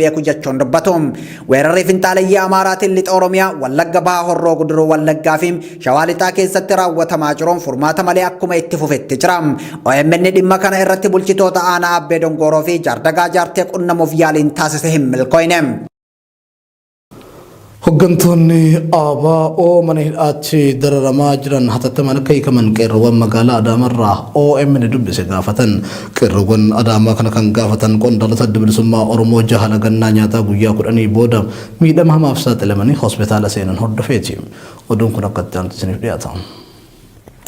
beeku jechuun dubbatu. Weerarri finxaaleyyii Amaaraatiin lixa Oromiyaa, Wallagga Bahaa Horroo Guduruu Wallaggaa fi Shawaa Lixaa keessatti raawwatamaa jiruun furmaata malee akkuma itti fufetti jira. OMN dhimma kana irratti bulchitoota aanaa Abbee Dongooroo fi Jaardagaa Jaartee qunnamuuf yaaliin taasise hin milkooyne. Hoggantoonni ABO mana hidhaatti dararamaa jiran hatattamaan akka hiikaman qeerroowwan magaalaa Adaamarraa OMN dubbise gaafatan. Qeerroowwan Adaamaa kana kan gaafatan qondaalota Adda Bilisummaa Oromoo jaha lagannaa nyaataa guyyaa kudhanii booda miidhama hamaaf saaxilamanii hospitaala seenan hordofeeti. Oduun kun akka itti aanutti isiniif dhiyaata.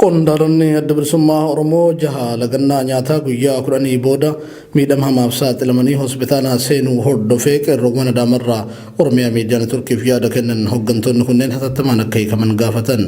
Qondaalonni Adda Bilisummaa Oromoo jaha lagannaa nyaataa guyyaa kudhanii booda miidhama hamaaf saaxilamanii hospitaala seenuu hordofee qeerroowwan Adaamarraa Oromiyaa Miidiyaa Networkiif yaada kennan hoggantoonni kunneen hatattamaan akka hiikaman gaafatan.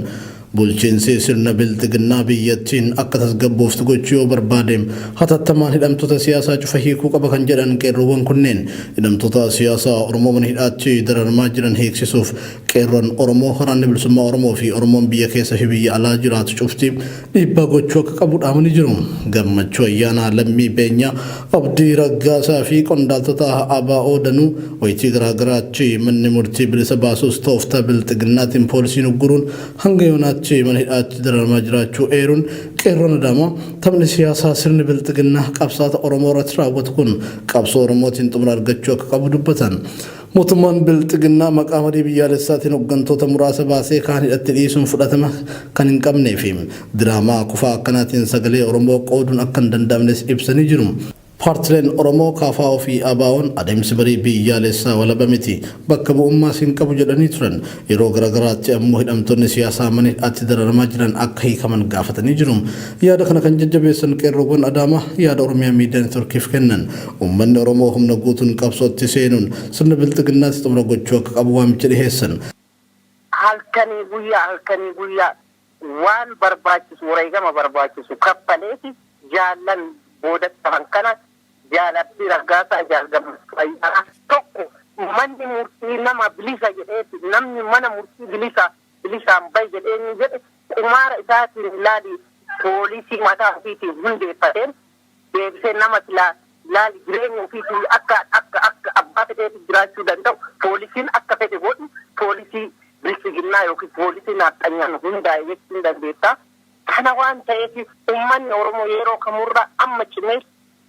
Bulchiinsi sirna Bilxiginnaa biyyattiin akka tasgabbooftu gochuu yoo barbaade hatattamaan hidhamtoota siyaasaa cufa hiikuu qaba kan jedhan qeerroowwan kunneen hidhamtoota siyaasaa Oromoo mana hidhaatti dararamaa jiran hiiksisuuf Qeerroon Oromoo, Waraanni Bilisummaa Oromoo fi Oromoon biyya keessa fi biyya alaa jiraatu cufti dhiibbaa gochuu akka qabu dhaamanii jiru. Gammachuu Ayyaanaa, Lammii Beenyaa, Abdii Raggaasaa fi qondaaltota ABO danuu wayitii garaa garaatti manni murtii bilisa baasus tooftaa Bilxiginnaatiin poolisiin ugguruun hanga yoonaatti mana hidhaatti dararamaa jiraachuu eeruun Qeerroon Adaamaa taphni siyaasaa sirni Bilxiginnaa qabsaa'ota Oromoo irratti raawwatu kun qabsoo Oromootiin xumura argachuu akka qabu dubbatan. Mootummaan Bilxiginnaa maqaa marii biyyaalessaatiin hoggantoota muraasa baasee kaan hidhatti dhiisuun fudhatama kan hin qabnee fi diraamaa kufaa akkanaatiin sagalee Oromoo qooduun akka hin danda'amnes ibsanii jiru. Paartileen Oromoo KFO fi ABOn adeemsi marii biyyaalessaa walaba miti, bakka bu'ummaas hin qabu jedhanii turan. Yeroo garagaraatti ammoo hidhamtoonni siyaasaa mana hidhaatti dararamaa jiran akka hiikaman gaafatanii jiru. Yaada kana kan jajjabeessan Qeerroowwan Adaamaa yaada Oromiyaa Miidiyaa Networkiif kennan. Uummanni Oromoo humna guutuun qabsootti seenuun sirna Bilxiginnaatti xumura gochuu akka qabu waamicha dhiheessan. Halkanii guyyaa halkanii guyyaa waan barbaachisu wareegama barbaachisu kaffaleeti jaallan boodatti hafan kana Jaal Abdii Raggaasaa, Jaal Gammachuu Ayyaanaa tokko manni murtii nama bilisa jedheeti namni mana murtii bilisa bilisaan bahi jedhee inni jedhe qumaara isaatiin laali poolisii mataa ofiitiin hundeeffateen deebisee nama silaa laali jireenya ofiitiin akka akka akka abbaa fedheetti jiraachuu danda'u poolisiin akka fedhe godhu poolisii biltsiginnaa yookiin poolisii naafxanyaan hundaa'e jechuu hin dandeetta. Kana waan ta'eef uummanni Oromoo yeroo kamurra amma cimee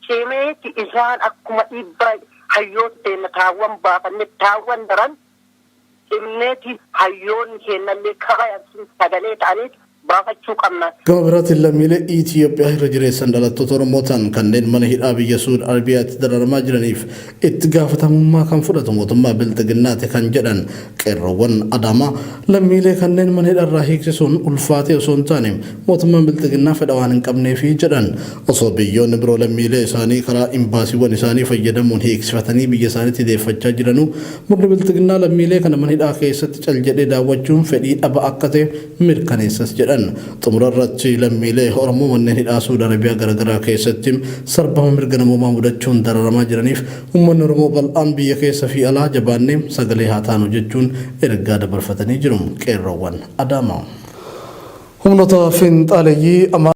cimeeti isaan akkuma dhiibbaa hayyoota teenna taawwan baafanne taawwan daran cimneeti hayyoonni keennallee kabayan sun sagalee ta'aniit baafachuu qabna. Gama biraatiin lammiilee Itiyoophiyaa irra jireessan dhalattoota Oromoo ta'an kanneen mana hidhaa biyya Suud Arabiyaatti dararamaa jiraniif itti gaafatamummaa kan fudhatu mootummaa Bilxiginnaati kan jedhan Qeerroowwan Adaamaa lammiilee kanneen mana hidhaarraa hiiksisuun ulfaatee osoo hin taane mootummaan Bilxiginnaa fedha waan hin qabneefi jedhan. Osoo biyyoonni biroo lammiilee isaanii karaa imbaasiiwwan isaanii fayyadamuun hiiksifatanii biyya isaaniitti deeffachaa jiranuu murni Bilxiginnaa lammiilee kana mana hidhaa keessatti cal jedhee daawwachuun fedhii dhaba akka ta'e mirkaneessas jedhan. Xumura irratti lammiilee Oromoo manneen hidhaa Suud Arabiyaa garagaraa keessatti sarbama mirga namoomaa mudachuun dararamaa jiraniif uummanni Oromoo bal'aan biyya keessa fi alaa jabaannee sagalee haa taanu jechuun ergaa dabarfatanii jiru. Qeerroowwan Adaamaa. Humnoota finxaaleyyii Amaaraa.